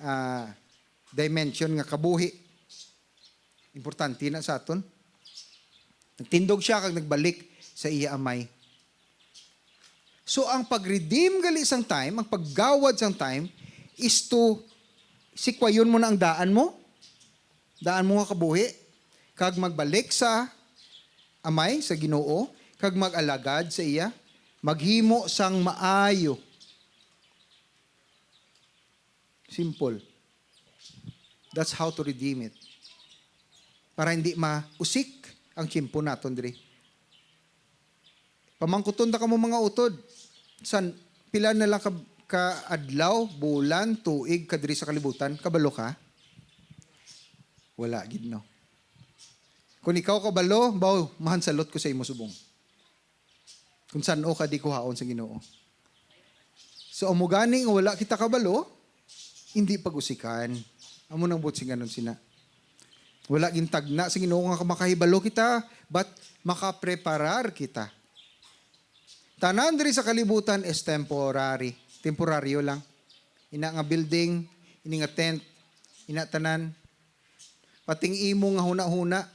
ah, dimension nga kabuhi. Importante na sa aton. Nagtindog siya kag nagbalik sa iya amay. So, ang pag-redeem gali sang time, ang paggawad sang time, is to sikwayon mo na ang daan mo, daan mo nga kabuhi, kag magbalik sa amay, sa Ginoo, kag mag-alagad sa iya, maghimo sang maayo. Simple. That's how to redeem it. Para hindi mausik ang tiyempo naton diri. Pamangkuton ta kamo mga utod. San, pila na lang ka, ka adlaw, bulan, tuig ka diri sa kalibutan? Kabalo ka? Wala gid, no? Kung ikaw kabalo, baw, mahansalot ko sa imo subong. Kung san-o ka di kuhaon sa Ginoo. So, amo gani nga wala kita kabalo, hindi pag-usikan. Amo nang buot sing anon sina. Wala gintagna sa Ginoo nga makahibalo kita, but makapreparar kita. Tanan diri sa kalibutan is temporary. Temporaryo lang. Ina nga building, ini nga tent, ina tanan. Pating imo nga hunahuna,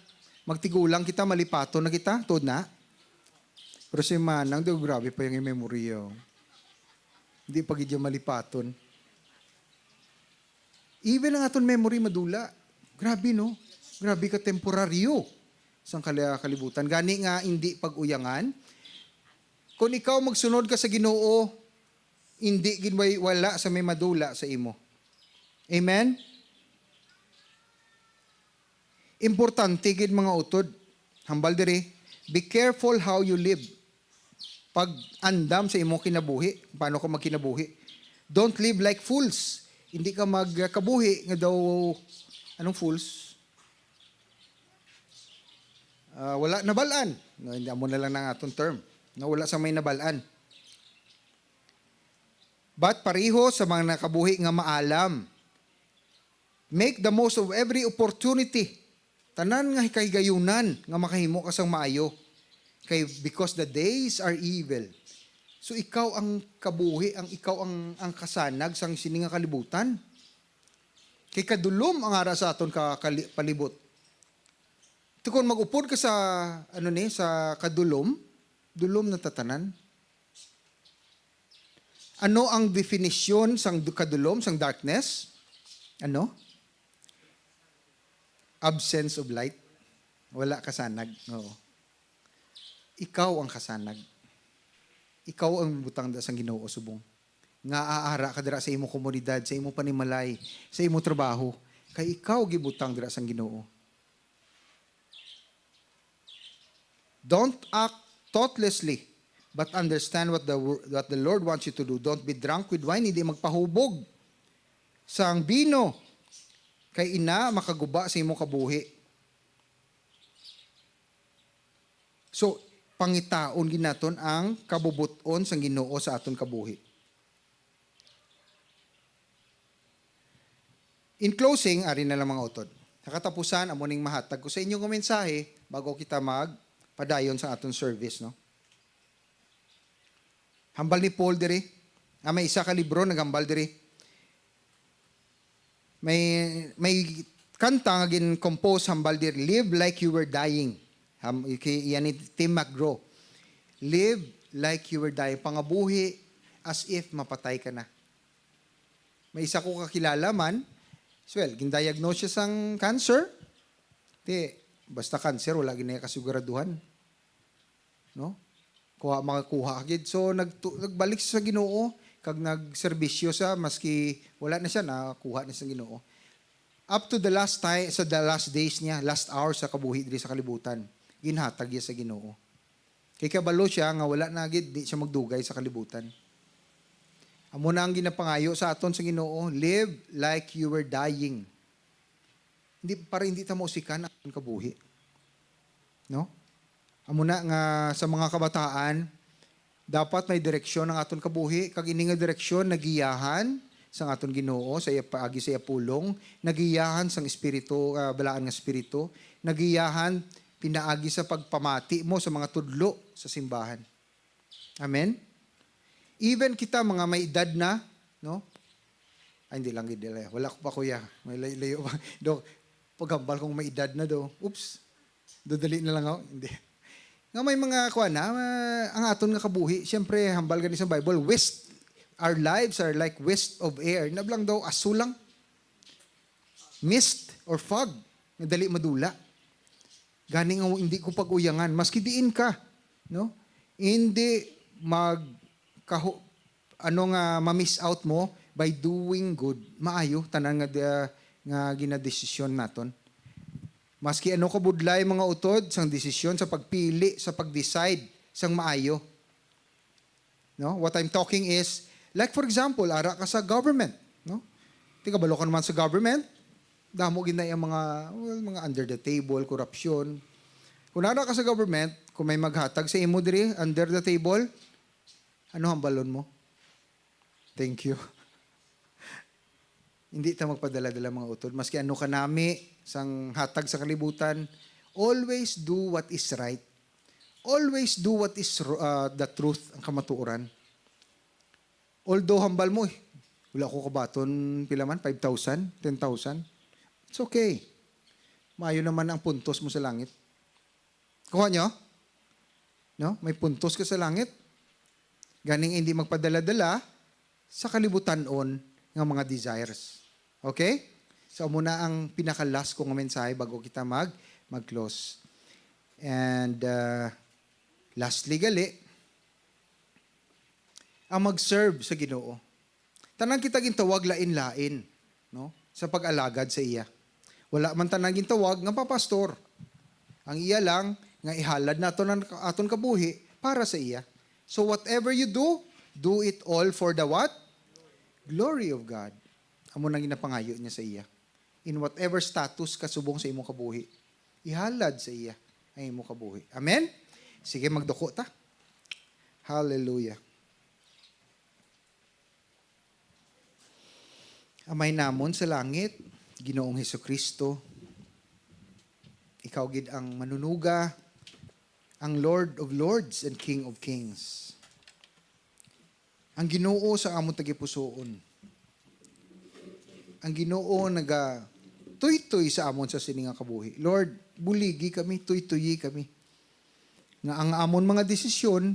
magtigulang kita, malipaton na kita, tuod na. Pero si Manang, di, grabe pa yung memory, oh. Di pa gid yan malipaton. Even ang aton memory madula. Grabe, no? Grabe ka temporaryo sang kali-, kalibutan. Gani nga, hindi pag-uyangan. Kung ikaw magsunod ka sa Ginoo, hindi gid may wala sa may madula sa imo. Amen? Importante gid, mga utod. Hambal diri, be careful how you live. Pag-andam sa imo kinabuhi, paano ka magkinabuhi. Don't live like fools. Hindi ka magkabuhi nga daw, anong fools? Ah, wala nabal-an. No, hindi, amo na lang ang aton term. No, wala sa may nabal-an. But pareho sa mga nakabuhi nga maalam, make the most of every opportunity. Tanan nga kahigayunan nga makahimo ka sang maayo. Kay, because the days are evil. So, ikaw ang kabuhi, ang ikaw ang, ang kasanag sang sini nga kalibutan. Kay kadulom ang ara sa aton ka-, kali-, palibot. Ito, kung mag-upod ka sa, ano ni, sa kadulom, dulom na ta tanan. Ano ang definisyon sang du-, kadulom, sang darkness? Ano? Absence of light. Wala kasanag. Oo. Ikaw ang kasanag. Ikaw ang butang da sang Ginoo subong. Nga aara ka dira sa imo komunidad, sa imo panimalay, sa imo trabaho. Kay ikaw gibutang dira sang Ginoo. Don't act thoughtlessly, but understand what the wor-, what the Lord wants you to do. Don't be drunk with wine, hindi magpahubog sang bino, kay ina makaguba sa imong kabuhi. So, pangitaon gid naton ang kabubot-on sang Ginoo sa aton kabuhi. In closing, ari na lang, mga utod. Sa katapusan, amo ning mahatag ko sa inyo nga mensahe bago kita magpadayon sa aton service, no? Hambal ni Paul diri. Ah, may isa ka libro naghambal diri. May, may kanta nga gin-compose hambal diri, "Live like you were dying." Ham-, iki-, iya ni Tim McGraw. "Live like you were dying." Pangabuhi as if mapatay ka na. May isa ko kakilala man, well, gin-diagnose siya sang cancer. Di, basta cancer, wala gid na kasiguraduhan. No? Kuha, makakuha gid. So, nagtu-, nagbalik siya sa Ginoo, kag nagserbisyo siya, maski wala na siya, nakuha na sa Ginoo. Up to the last time, sa the last days niya, last hour sa kabuhi diri sa kalibutan, ginhatag niya sa Ginoo. Kay kabalo siya nga wala na gid, di siya magdugay sa kalibutan. Amo na ang ginapangayo sa aton sa Ginoo, "Live like you were dying." Hindi, para hindi ta mausikan ang aton kabuhi. No? Amo na nga sa mga kabataan, dapat may direksyon ang aton kabuhi, kag ini nga direksyon nagiyahan sang aton Ginoo sa iya paagi sa iya pulong, nagiyahan sang Espiritu, ah, balaan nga Espiritu, nagiyahan pinaagi sa pagpamati mo sa mga tudlo sa simbahan. Amen? Even kita, mga may edad na, no? Ay, hindi lang, hindi lang. Wala ko pa, kuya. May lay-, layo pa. Do, paghambal kong may edad na, do. Oops. Dodali na lang ako. Hindi. Nga may mga, kuwan na, ah, ang aton nga kabuhi, siyempre, hambal gani sa Bible, waste, our lives are like waste of air. Nablang daw, aso lang. Mist or fog, nga dali madula. Gani nga hindi ko pag-uyangan, maski diin ka, no? Hindi mag-, kahu-, ano nga, ma-miss out mo by doing good. Maayo, tanan nga, nga ginadesisyon naton. Maski ano kabudlay, mga utod, sang desisyon, sa pagpili, sa pag-decide, sang maayo. No? What I'm talking is, like, for example, ara ka sa government, no? Di, kabalo ka naman sa government, damo gid na yung mga, well, mga under the table, korupsyon. Kung ara ka sa government, kung may maghatag sa imo diri, under the table, ano hambalon mo? Thank you. Hindi ta magpadala-dala, mga utod. Maski ano kanami sang hatag sa kalibutan, always do what is right. Always do what is ru-, ah, the truth, ang kamatuoran. Although hambal mo, "Eh, wala ko kabaton, pila man, five thousand, ten thousand." It's okay. Maayo naman ang puntos mo sa langit. Kuha nyo? No? May puntos ka sa langit. Ganing hindi magpadala-dala sa kalibutan-on nga mga desires. Okay? So, amo na ang pinaka-last ko nga mensahe bago kita mag, mag-close. And, uh, lastly, gali, ang mag-serve sa Ginoo. Tanan kita gintawag lain-lain, no? Sa pag-alagad sa iya. Wala man tanan gintawag nga papastor. Ang iya lang nga ihalad naton ang aton kabuhi para sa iya. So whatever you do, do it all for the what? Glory of God. Amo nang ginapangayo niya sa iya. In whatever status ka subong sa imong kabuhi, ihalad sa iya ang imong kabuhi. Amen? Sige, magduko ta. Hallelujah. Amay namon sa langit, Ginoong Hesukristo, ikaw gid ang manunuga, ang Lord of Lords and King of Kings. Ang Ginoo sa amon tagipusoon. Ang Ginoo naga tuytoy sa amon sa sini nga kabuhi. Lord, buligi kami, tuytoyi kami. Nga ang amon mga desisyon,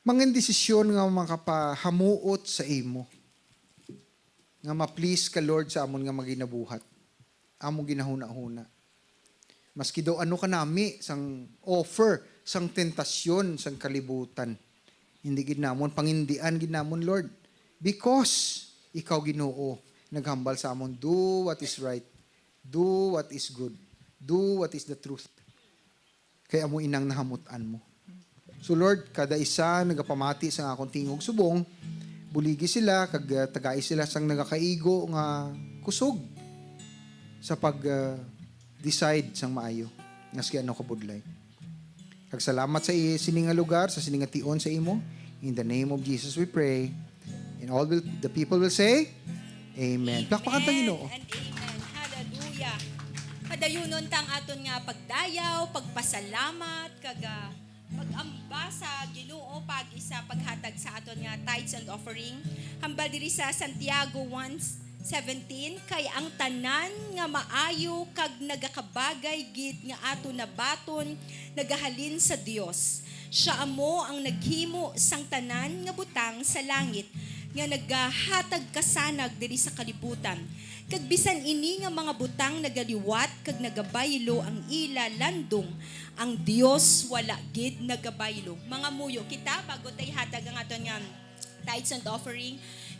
mga desisyon nga makapahamuot sa imo. Nga ma-please ka, Lord, sa amon nga maginabuhat. Among ginahuna-huna. Maski daw ano kanami, sang offer, sang tentasyon, sang kalibutan. Hindi gid namon, pangindian gid namon, Lord. Because ikaw, Ginoo, naghambal sa amon, "Do what is right. Do what is good. Do what is the truth." Kay amo inang nahamut-an mo. So, Lord, kada isa nagapamati sa akon tingog subong, buligi sila, kag, ah, tagai sila sang nagakaigo nga kusog sa pag, ah, decide sang maayo, maski ano kabudlay. Kag salamat sa i-, sini nga lugar, sa sini nga tion sa imo. In the name of Jesus we pray. And all will, the people will say, "Amen." Plakpakan ta ang Ginoo. Amen and amen. Hallelujah. Padayunon ta ang aton nga pagdayaw, pagpasalamat, kag, ah, pag-amba sa Ginoo pag isa paghatag sa aton nga tithes and offering. Hambal diri sa Santiago one seventeen, "Kay ang tanan nga maayo kag nagakabagay gid nga aton nabaton nagahalin sa Dios. Sia amo ang naghimo sang tanan nga butang sa langit, nga nagahatag kasanag diri sa kalibutan. Kag bisan ini nga mga butang nagaliwat kag nagabaylo ang ila landong, ang Dios wala gid nagabaylo." Mangamuyo kita bago ta ihatag ang aton nga tithes and offering.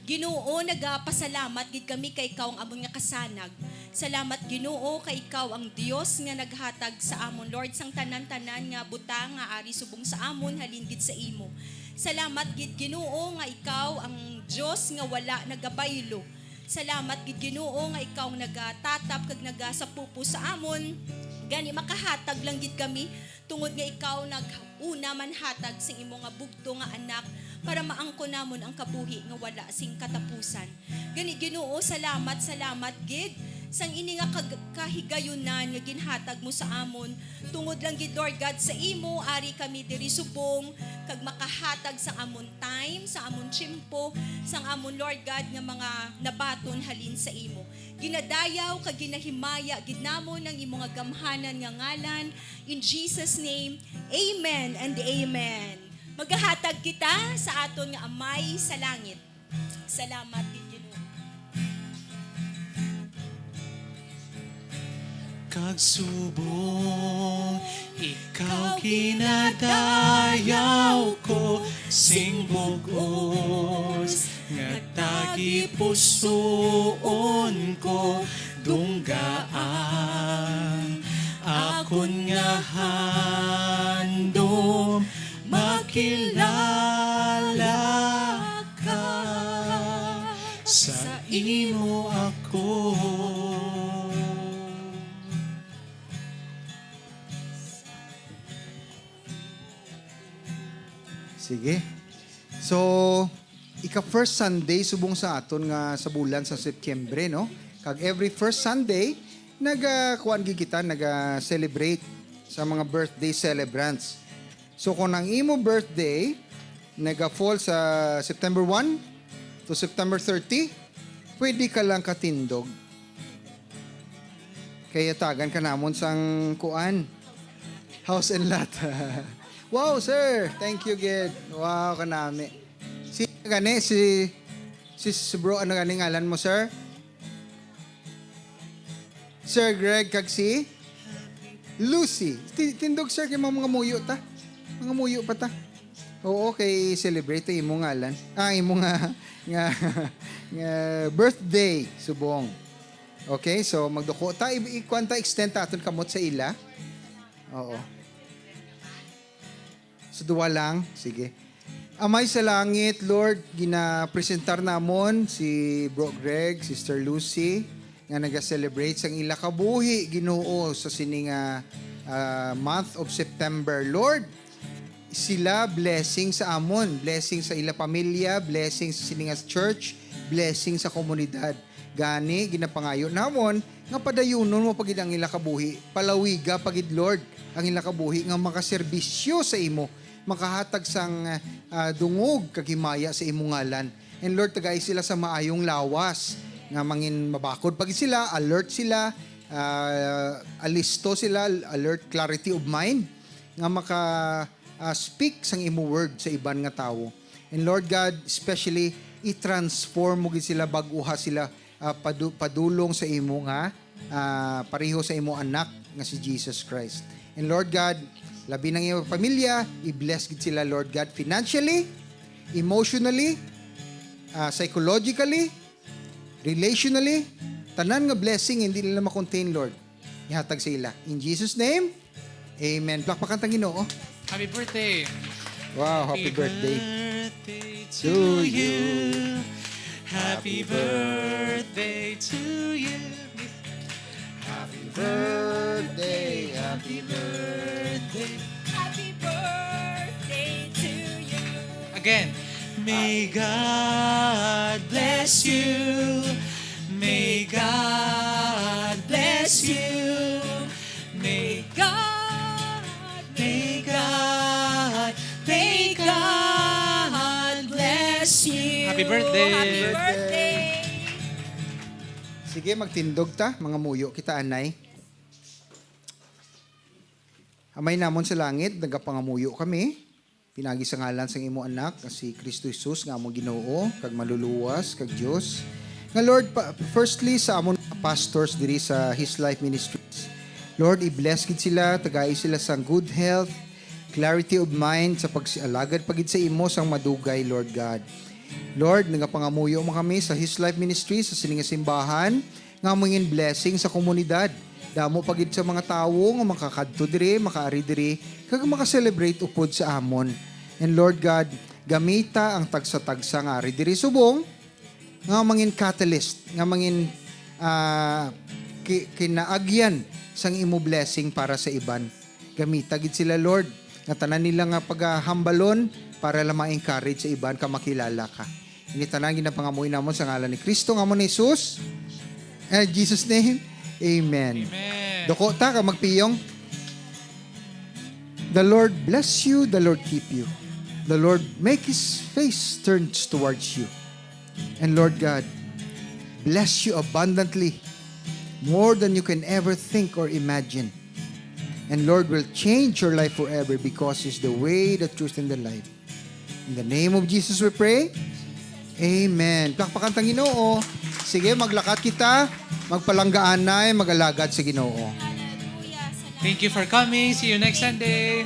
Ginoo, nagapasalamat gid kami kay ikaw ang amon nga kasanag. Salamat, Ginoo, kay ikaw ang Dios nga naghatag sa amon, Lord, sang tanan-tanan nga butang nga ari subong sa amon, halin gid sa imo. Salamat gid, Ginoo, nga ikaw ang Dios nga wala nagabaylo. Salamat gid, Ginoo, nga ikaw ang nagatatap kag nagasapupo sa amon. Gani makahatag lang gid kami tungod nga ikaw nag-una manhatag sing imo nga bugto nga Anak para maangkon namon ang kabuhi nga wala sing katapusan. Gani, Ginoo, salamat, salamat gid sang ini nga kag-, kahigayunan nga ginhatag mo sa amon. Tungod lang gid, Lord God, sa imo, ari kami diri subong kag makahatag sang amon time, sa amon tiyempo, sang amon, Lord God, nga mga nabaton halin sa imo. Ginadayaw kag ginahimaya gid namon ang imo nga gamhanan nga ngalan. In Jesus' name, amen and amen. Magahatag kita sa aton nga Amay sa langit. Salamat gid, Ginoo. Kag subong ikaw ginadayaw ko sing bug-os, nga tagipusoon ko dunggaan. Akon nga handom makilala ka, sa imo ako. Sige. So, ika first Sunday subong sa aton nga sa bulan sa Setyembre, no? Kag every first Sunday, naga, kuan gid kita, naga-celebrate sa mga birthday celebrants. So, kung ang imo birthday naga-fall sa September one to September thirty, pwede ka lang katindog. Kay hatagan ka namon sang kuan. House and lot. Wow, sir! Thank you, gid. Wow, kanami. Si gani, si, si, si bro, ano gani ngalan mo, sir? Sir Greg kag si Lucy. Ti-, tindog, sir, kay mga, mga muyo ta. Mga muyo pa ta. Oo, kay celebrate imo ngalan. Ah, imo nga, nga, nga birthday, subong. Okay, so magduko ta, i-, i-, kuwan ta, extend ta aton kamot sa ila. Oo. So, duwa lang. Sige. Amay sa langit, Lord, ginapresentar namon si Bro Greg, Sister Lucy, nga naga-celebrate sang ila kabuhi, Ginoo, sa sini nga, ah, month of September. Lord, sila blessing sa amon, blessing sa ila pamilya, blessing sa sini nga church, blessing sa komunidad. Gani, ginapangayo namon nga padayunon mo pa gid ang ila kabuhi, palawiga pa gid, Lord, ang ila kabuhi nga makaserbisyo sa imo, makahatag sang, ah, dungog kag himaya sa imo ngalan. And Lord, tagai sila sa maayong lawas, nga mangin mabakod pa gid sila, alert sila, ah, alisto sila, alert, clarity of mind, nga maka, ah, speak sang imo word sa iban nga tawo. And Lord God, especially, i-transform mo gid sila, bag-uha sila, ah, padu-, padulong sa imo nga, ah, pareho sa imo anak nga si Jesus Christ. And Lord God, labi na ang imo pamilya, i-bless gid sila, Lord God, financially, emotionally, ah, psychologically, relationally, tanan nga blessing hindi nila ma-contain, Lord. Ihatag sa ila. In Jesus' name, amen. Plakpakan tang Ginoo. Happy birthday. Wow, happy birthday. To you. Happy birthday to you. Happy birthday, happy birthday. Happy birthday to you. Again. May God bless you. May God bless you. May God, may God, may God bless you. Happy birthday. Happy birthday. Sige, magtindog ta, mangamuyo kita, anay. Amay namon sa langit, nagapangamuyo kami. Pinagi sa ngalan sang imo Anak, nga si Kristo Jesus, nga among Ginoo, kag Manluluwas, kag Dios. Nga, Lord, pa-, firstly, sa amon mga pastors diri sa His Life Ministries. Lord, i-bless gid sila, tagai sila sang good health, clarity of mind, sa pagsialagad pa gid sa imo sang madugay, Lord God. Lord, nagapangamuyo man kami sa His Life Ministries, sa sini nga simbahan, nga mangin blessing sa komunidad. Damo pa gid sa mga tawo nga makakadto diri, makaari diri, kag maka-celebrate upod sa amon. And Lord God, gamita ang tagsa-tagsa nga ari diri subong, nga mangin catalyst, nga mangin, ah, ki-, kinaagyan sang imo blessing para sa iban. Gamita gid sila, Lord, nga tanan nila nga pagahambalon para lang ma-encourage sa iban ka makilala ka. Ini tanan ginapangamuyo namon sa ngalan ni Kristo nga amo ni Jesus. In Jesus' name, amen. Amen. Duko ta ka magpiyong. The Lord bless you, the Lord keep you. The Lord make his face turns towards you. And Lord God, bless you abundantly, more than you can ever think or imagine. And Lord will change your life forever because he's the way, the truth, and the life. In the name of Jesus we pray. Amen. Plakpakan tang Ginoo. Sige, maglakat kita. Magpalanggaanay, mag-alagad sa Ginoo. Thank you for coming. See you next Sunday.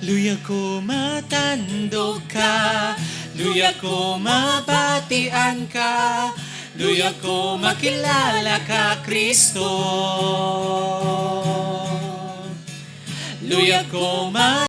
Luya ko matandog ka, luya ko mabatian ka, luya ko makilala ka, Kristo. Luya ko ma-